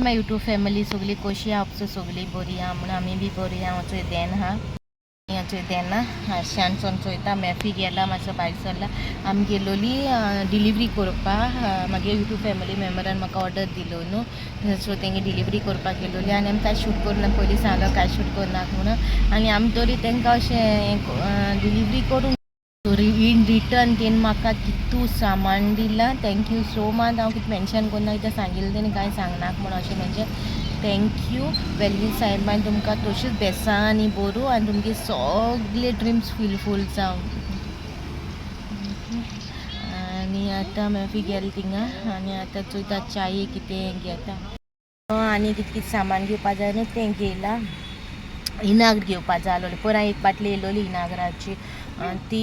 My YouTube family, सगळी कशी आहा? सगळी बरी आहा म्हणून आमी बी बरी आहा. चोय देन आहा, चोय देना आशान चोयता. मॅफी गेला, मातसो भायर सरला. आमी गेलोली डिलिवरी करपाक. मागीर यूट्यूब फॅमिली मेंबरान म्हाका ऑर्डर दिलो न्हू, सो तेंगे डिलिवरी करपाक गेलोली आनी आमी कांय शूट करूना. पयलीं सांगलो कांय शूट करनाक म्हणून आनी आमी तरी तांकां अशें डिलिवरी करूंक. इन रिटर्न तेणी म्हाका कितू सामान दिलां. Thank you so much. हांव कितें मेन्शन करना, कित्याक सांगिल्लें तेणी कांय सांगनाक म्हणून अशें मेन्शन. Thank you. वेलवीन सायबान तुमकां तशीच बेसां आनी बरूं आनी तुमगे सगळे ड्रिम्स फुलफील जावं. आनी आतां मागीर गेले थिंगा आनी आतां चोयता, चाये कितें घेता आनी कितें कितें सामान घेवपा जाय न्हू तें घेयलां. इनाग्र घेवपा जाय आसलोलें. पयर हांवें एक बाटली येयलोली इनाग्राची, ती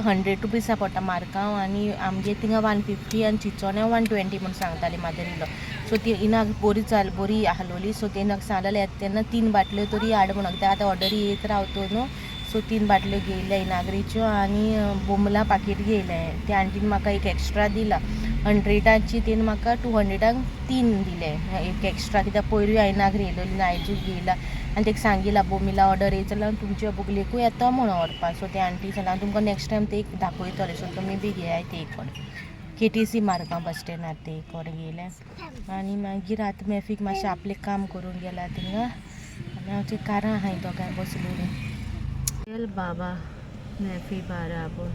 100 रुपीसा पडटा मारगांव आनी आमगे थिंगा 150 आनी चिंचोण्या 120 म्हूण सांगताली मादर इलो. सो ती इनाग्र बरी चाल बरी आसलोली. सो तेणी म्हाका सांगलेलें, येता तेन्ना तीन बाटल्यो तरी हाड म्हणून, कित्याक आतां ऑर्डरी येयत रावतो न्हू. सो तीन बाटल्यो घेयल्या इनाग्रीच्यो आनी बोंबला पाकीट घेयलें. त्या आंटीन म्हाका एक एक्स्ट्रा दिला. 100ाची तेणी म्हाका 200क तीन दिले, एक एक्स्ट्रा, कित्याक पयरूय हांवें इनाग्र येयलोली न्हू, आयजूय घेयला. आनी तेका सांगिला, बोमिला ऑर्डर येयत जाल्यार तुमच्या बुगलेकूय येता म्हणून व्हरपा. सो ते आंटी सांगला, हांव तुमकां नेक्स्ट टायम ते एक दाखयतलें. सो तुमी बी घेयाय. ते एक कडेन केटीसी मारगांव बस स्टँडार ते एक कडेन घेयलें. आनी मागीर आतां मॅफीक मातशें आपलें काम करूंक गेला थिंगा आनी हांव कारां आहाय दोगांय बसलोलीं. चल बाबा, मॅफी बाराबर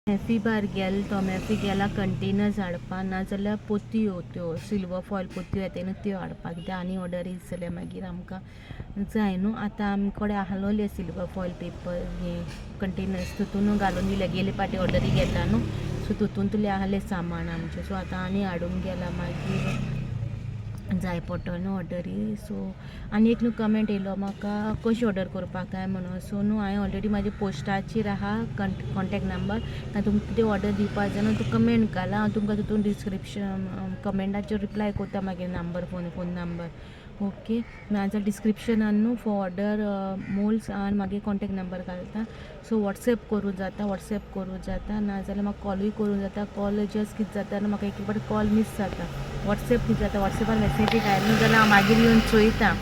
मॅफी बार गेल तो. मॅफी गेला कंटेनर्स हाडपा, नाजाल्यार पोतयो, त्यो सिल्वर फॉयल पोतयो येता न्हू, त्यो हाडपाक, कित्याक आनी ऑर्डर येयत जाल्यार मागीर आमकां जाय न्हू. आतां आमचे कडेन आसलोले सिल्वर फॉयल पेपर हे कंटेनर्स, तितून घालून दिले. गेले पाटी ऑर्डरी घेता न्हू, सो तितूंतले आहले सामान आमचें. सो आतां आनी हाडूंक गेला, मागीर जाय पडटलो न्हू ऑर्डरी. सो आनी एक न्हू कमेंट येयलो म्हाका, कशी ऑर्डर करपाक काय म्हणून. सो न्हू, हांवें ऑलरेडी म्हाजे पोस्टाचेर आहा कॉन्टेक्ट नंबर. तुमकां कितें ऑर्डर दिवपा जाय न्हू, तूं कमेंट घाला, हांव तुमकां तितून डिस्क्रिप्शन कमेंटाचेर रिप्लाय करता मागीर नंबर, फोन नंबर, ओके. नाजाल्यार डिस्क्रिप्शनान न्हू फॉर ऑर्डर मोल्स आनी मागीर कॉन्टेक्ट नंबर घालता. सो वॉट्सॅप करूं जाता, वॉट्सॅप करूं जाता, नाजाल्यार म्हाका कॉलूय करूं जाता. कॉल जस्ट कितें जाता न्हू, म्हाका एक एक फावटी कॉल मीस जाता. वॉट्सॅप कितें जाता, वॉट्सॅपार मॅसेजी घायले न्हू जाल्यार हांव मागीर येवन चोयता.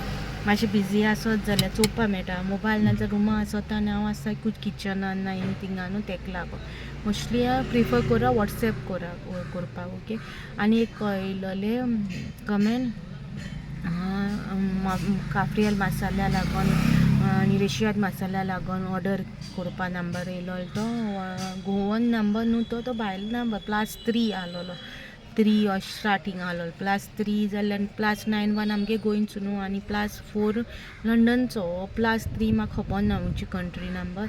मातशें बिजी आसत जाल्यार चोवपा मेळटा मोबायल, नाजाल्यार रुमा आसता आनी हांव आसता खूब किचनान ना हिंग थिंगा न्हू. तेका लागून मोस्टली हांव प्रिफर करा वॉट्सॅप करा करपाक, ओके. आनी एक येयलोलें कमेंट, काफ्रियल मसाल्या लागून आनी रेशियाद मसाल्या लागून ऑर्डर करपा नंबर येयलो. तो गोवन नंबर न्हू तो, तो भायलो नंबर, +3 आसलोलो. 3 अशें स्टार्टींग आसलोलो. +3 जाल्यार +91 आमगे गोंयचो न्हू आनी +4 लंडनचो. +3 म्हाका खबर ना खंयची कंट्री नंबर.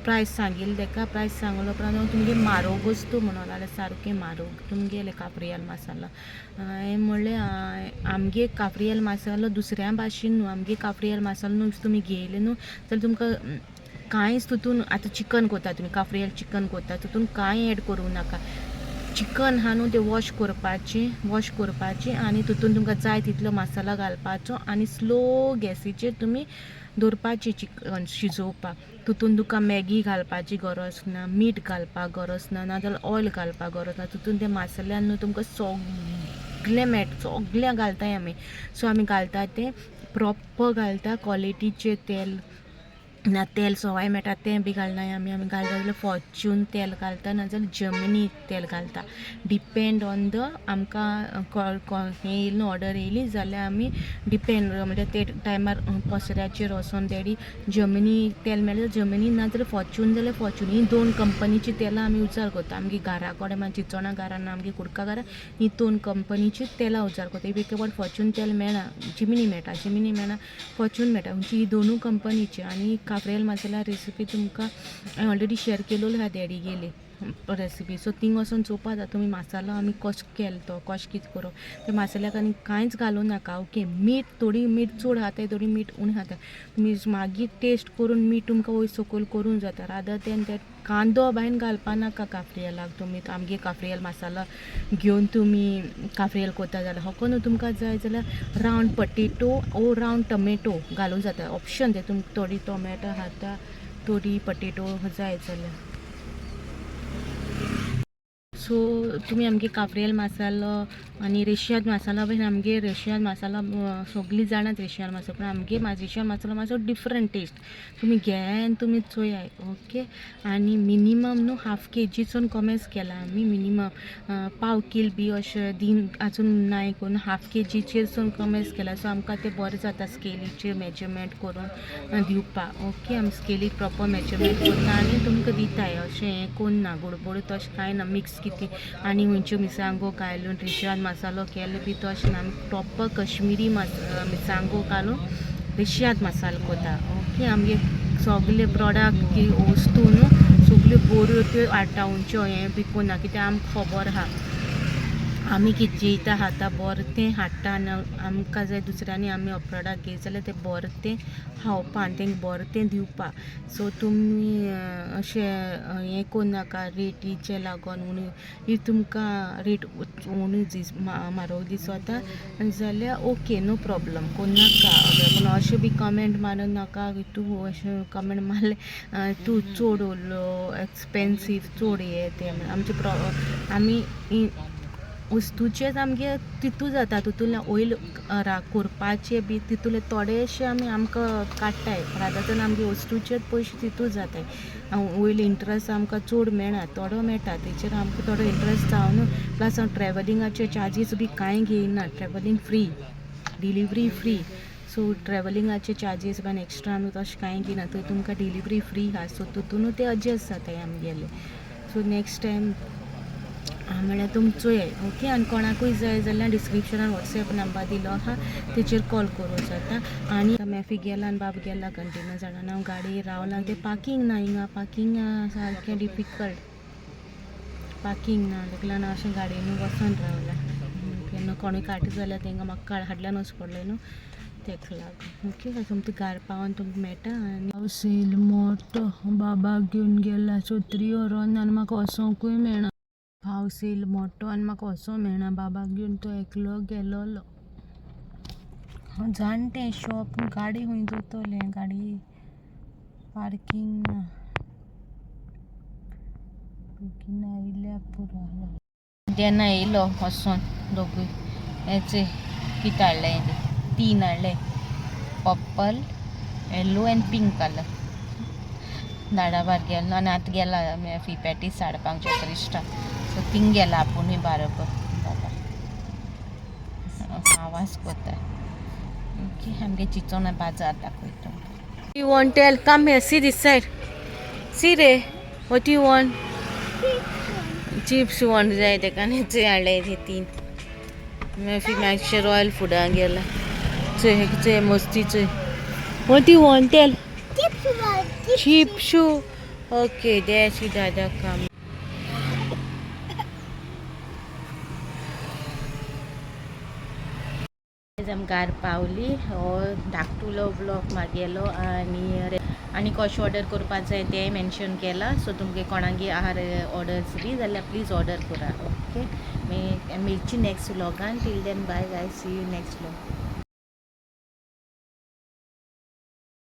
प्रायस सांगिल्लें तेका. प्रायस सांगलो उपरांत, तुमगे म्हारोग वस्तू म्हणून जाल्यार, सारकें म्हारोग तुमगेलें काफ्रियल मसाला. हांवें म्हणलें, आमगे काफ्रियल मसालो दुसऱ्या भाशेन न्हू. आमगे काफ्रियल मसालो न्हू, तुमी घेयले न्हू जाल्यार तुमकां कांयच तितून, आतां चिकन करता तुमी, काफ्रियल चिकन करता, तितून कांय एड करूं नाका. चिकन आहा न्हू, तें वॉश करपाचें, वॉश करपाचें आनी तितून तुमकां जाय तितलो मसाला घालपाचो आनी स्लो गॅसीचेर तुमी दवरपाचें चिकन शिजोवपाक. तितून तुका मॅगी घालपाची गरज ना, मीठ घालपाक गरज ना, नाजाल्यार ऑयल घालपाक गरज ना. तितून त्या मसाल्यान न्हू तुमकां सगळें मेळटा. सगळें घालताय आमी. सो आमी घालता तें प्रोपर घालता. क्वॉलिटीचें तेल ना, तेल सवाय मेळटा तें बी घालनाय आमी. आमी घालता जाल्यार फॉर्च्यून तेल घालता, नाजाल्यार जमिनी तेल घालता. डिपेंड ऑन the आमकां हें येयली न्हू, ऑर्डर येयली जाल्यार आमी डिपेंड, म्हणजे ते टायमार पसऱ्याचेर वचोन डॅडी जमिनी तेल मेळ्ळें जमिनी, नाजाल्यार फॉर्च्यून जाल्यार फॉर्च्यून. ही दोन कंपनीची तेलां आमी उजार करता. आमगे घरा कडेन, मागीर चिंचोणा घरान, आमगे कुडका घरान ही दोन कंपनीची तेलां उजार करता. एक एक फावट फॉर्च्यून तेल मेळना, जिमिनी मेळटा, जिमिनी मेळना, फॉर्च्यून मेळटा. म्हणजे ही दोनूय कंपनीची. आनी काफ्रियल मसाला रेसिपी तुमकां हांवें ऑलरेडी शेअर केलोलो आहा डॅडी गेली रेसिपी. सो थिंग वचोन चोवपा जाता तुमी मसालो आमी कसो केलो तो, कशें कितें करप ते. मसाल्याक आनी कांयच घालूं नाका, ओके. मीठ, थोडी मीठ चड खाताय, थोडी मीठ उणें खाता. तुमी मागीर टेस्ट करून मीठ तुमकां वयर सकयल करूंक जाता. रादर देन that, कांदो बायन घालपा नाका काफ्रियलाक. तुमी आमगे काफ्रियल मसाला घेवन तुमी काफ्रियल करता जाल्यार, हको न्हू, तुमकां जाय जाल्यार रावंड पटेटो ओ रावंड टमेटो घालूंक जाता. ऑप्शन तें तुमकां, थोडी टोमॅटो खाता, थोडी पटेटो जाय जाल्यार. सो तुमी आमगे काफ्रियल मसालो आनी रेशियाद मसालो बी, आमगे रेशियाद मसालो सगळीं जाणात रेशियाद मसालो, पूण आमगे रेशियाद मसालो मातसो डिफरंट टेस्ट. तुमी घेयाय आनी तुमी चोयाय. ओके, आनी मिनिमम न्हू हाफ केजीसून कॉमेस केला आमी. मिनिमम पाव कील बी अशें दिन आजून नाय करून हाफ केजीचेरसून कॉमेस केला. सो आमकां तें बरें जाता स्केलीचेर मेजरमेंट करून दिवपाक. ओके, आमी स्केलीक प्रॉपर मेजरमेंट करता आनी तुमकां दिताय. अशें हें कोन्न ना, गोडबोड तशें कांय ना. मिक्स कितें आनी खंयच्यो मिरसांगो घालून रेशियाद मसालो केलो बी तशें ना. आमी प्रॉपर कश्मीरी मिरसांगो घालून रेशियाद मसालो करता. ओके, आमगे सगळे प्रोडक्ट की वस्तू न्हू सगल्यो बऱ्यो त्यो हाडटा. खंयच्यो हें बी कोन्ना, कित्याक आमकां खबर आहा आमी कितें जेयता खाता बरें तें हाडटा. आनी आमकां जर दुसऱ्यांनी आमी हो प्रोडक्ट घेयत जाल्यार तें बरें तें खावपा आनी तेंकां बरें तें दिवपा. सो तुमी अशें हें कोन्नाका रेटीचे लागोन. उणी if तुमकां रेट उणी दीस म्हारग दिसता जाल्यार ओके, नो प्रॉब्लम, कोन्नाका. पूण अशें बी कमेंट मारून नाका की तूं अशें कमेंट मारलें तूं चड उरलो एक्सपेन्सीव चड हें तें. आमचे प्रो आमी वस्तूचेच आमगे तितू जाता, तितूंतल्यान वयल करपाचे बी तितूंतले थोडेशे आमी आमकां काडटाय. रादर आमगे वस्तूचेच पयशे तितू जाताय. वयले इंट्रस्ट आमकां चड मेळना, थोडो मेळटा, तेचेर आमकां थोडो इंट्रस्ट जावन. प्लस हांव ट्रॅवलिंगाचे चार्जीस बी कांय घेयना. Travelling free, delivery free. So ट्रॅवलिंगाचे चार्जीस बी एक्स्ट्रा आमी तशें कांय घेयना. थंय तुमकां डिलिवरी फ्री आहा, सो तितूनू ते एडजस्ट जाताय आमगेले. सो नेक्स्ट टायम म्हळ्यार तुमी चोयाय. ओके, आनी कोणाकूय जाय जाल्यार डिस्क्रिप्शनान वॉट्सॅप नंबर दिलो आहा, तेचेर कॉल करूं जाता. आनी मॅफी गेला आनी बाब गेला कंटिन्यू जाणा. हांव गाडयेर रावलां, तें पार्कींग ना हिंगा. पार्कींग सारकें डिफिकल्ट, पार्कींग ना. ताका लागून अशें गाडयेनू वचोन रावलां. केन्ना कोणूय काडटा जाल्यार तेंकां म्हाका हाडल्यान वचूं पडलें न्हू, तेका लागून. ओके, तुमकां घार पावोन तुमकां मेळटा. आनी पावस येयलो मोटो, बाबाक घेवन गेला सत्री व्हरोन आनी म्हाका वचोंकूय मेळना. पावस येयलो मोटो आनी म्हाका वचोंक मेळना. बाबाक घेवन तो एकलो गेलोलो. हांव जाण तें शॉप, गाडी खंय दवरतलें? गाडी पार्कींग ना. बेगीन आयल्यार पुरो. तेन्ना येयलो वचोन दोगूय. हेचे कितें हाडलें? तीन हाडले, purple, yellow and pink colour. दाडाबार गेलो आनी आतां गेला फी पॅटीस हाडपाक चक्रिश्टा. सो थिंग गेला आपुणूय बारोबर. बाबा आवाज कोता. ओके, आमगे चिंचोणा बाजार दाखयता. You want tell? Come here, see this side. See रे, what you want? Chips want जाय तेका. आनी चोय हाडले ते तीन. मागीर मातशें रॉयल फुडां गेला. चोय चोय मस्ती चोय. What you want, tell? Chips. Okay, there see Dada come. आमी घार पावली. हो धाकटुलो व्लॉग मागेलो आनी आनी कशें ऑर्डर करपाक जाय तेंय मेन्शन केलां. सो तुमगे कोणागे आहा ऑर्डर्स बी जाल्यार प्लीज ऑर्डर करा. ओके, मेळची next व्लॉगान. Till then bye guys, see you next vlog.